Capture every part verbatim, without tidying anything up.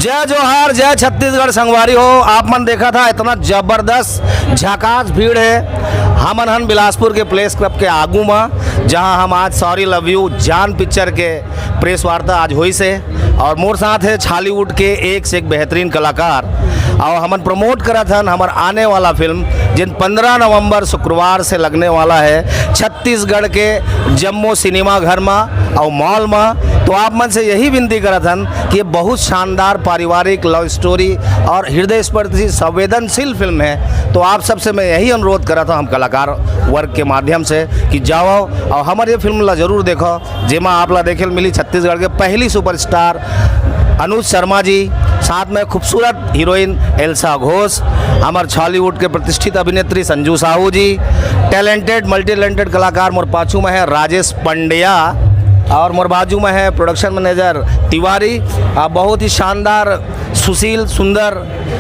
जय जोहार, जय छत्तीसगढ़ संगवारी हो। आप मन देखत हा, इतना जबरदस्त झकास भीड़ है। हमन हन बिलासपुर के प्रेस क्लब के आगू मा, जहां हम आज सॉरी लव यू जान पिक्चर के प्रेस वार्ता आज होइस हे। और मोर साथ है छॉलीवुड के एक से एक बेहतरीन कलाकार। और हमन प्रमोट करत हन हमर आने वाला फिल्म, जिन पन्द्रह नवंबर शुक्रवार से लगने वाला है छत्तीसगढ़ के जम्मो सिनेमा घर मा और मॉल मा। तो आप मन से यही विनती करत हन कि ये बहुत शानदार पारिवारिक लव स्टोरी और हृदय स्पर्शी संवेदनशील फिल्म है। तो आप सबसे मैं यही अनुरोध करत हूँ हम कलाकार वर्ग के माध्यम से कि जाओ और हमर ये फिल्म ला जरूर देखो, जेमा आप ला देखे ल मिली छत्तीसगढ़ के पहली सुपरस्टार अनुज शर्मा जी, साथ में खूबसूरत हीरोइन एल्सा घोष, हमर छॉलीवुड के प्रतिष्ठित अभिनेत्री संजू साहू जी, टैलेंटेड मल्टी टैलेंटेड कलाकार मोर पाछू में है राजेश पंड्या और मोर बाजू में है प्रोडक्शन मैनेजर तिवारी। आ, बहुत ही शानदार, सुशील, सुंदर,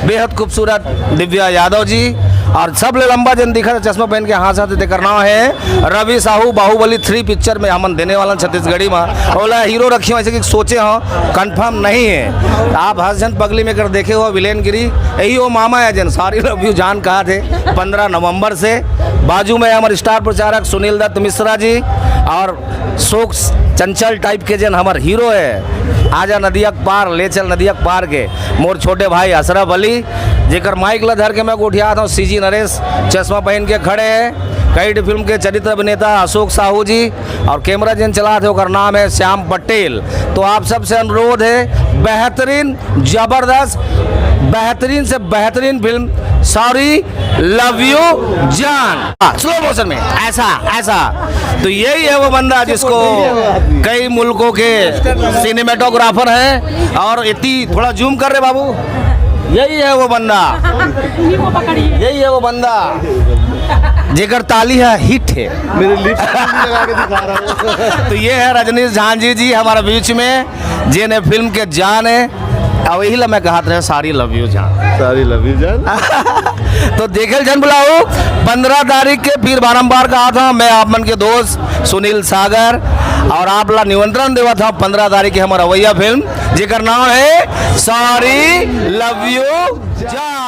बेहद खूबसूरत दिव्या यादव जी। और सबले लंबा जन दिखत हे चश्मा पहन के, हाँ साथ, तेकर नाम है रवि साहू। बाहुबली थ्री पिक्चर में हमन देने वाला छत्तीसगढ़ी मा, ओला हीरो रखी, वैसे कि सोचे हो, कंफर्म नहीं है। आप हंस झन पगली में कर देखे हो विलेन गिरी, यही वो मामा है जन सॉरी लव यू जान कहा थे पन्द्रह नवंबर से। बाजू में हमर स्टार प्रचारक सुनील दत्त मिश्रा जी और शोक चंचल टाइप के जन हमर हीरो है, आजा नदिया के पार, ले चल नदिया के पार के मोर छोटे भाई अशरफ अली, जेकर माइक ला धर के मैं गोठियात हूँ, सीजी नरेश चश्मा पहन के खड़े हैं, कई फिल्म के चरित्र अभिनेता अशोक साहू जी और कैमरा जिन चलात हे, ओकर नाम है श्याम पटेल। तो आप सबसे अनुरोध है, बेहतरीन, जबरदस्त, बेहतरीन से बेहतरीन फिल्म सॉरी लव यू जान, स्लो मोशन में ऐसा, ऐसा। तो यही है वो बंदा जिसको कई मुल्कों के सिनेमेटोग्राफर हैं। और इतनी, थोड़ा जूम कर रे बाबू, यही है वो बंदा, यही है वो बंदा जेकर ताली है हिट है। मेरे लिप्स लगा के दिखा रहा हूँ। तो ये है रजनीश झांझी जी हमारे बीच में, जेन फिल्म के जान है। और यही ला मैं कहत रहे, सॉरी लव यू जान। सॉरी लव यू जान। तो देखे ल झन भुलाहू, पन्द्रह तारीख के फिर बारंबार कहा था मैं, आप मन के दोस्त सुनील सागर, और आप ला निमंत्रण देवा था पन्द्रह तारीख के हमर अवैया फिल्म, जेकर नाम है सॉरी लव यू जान।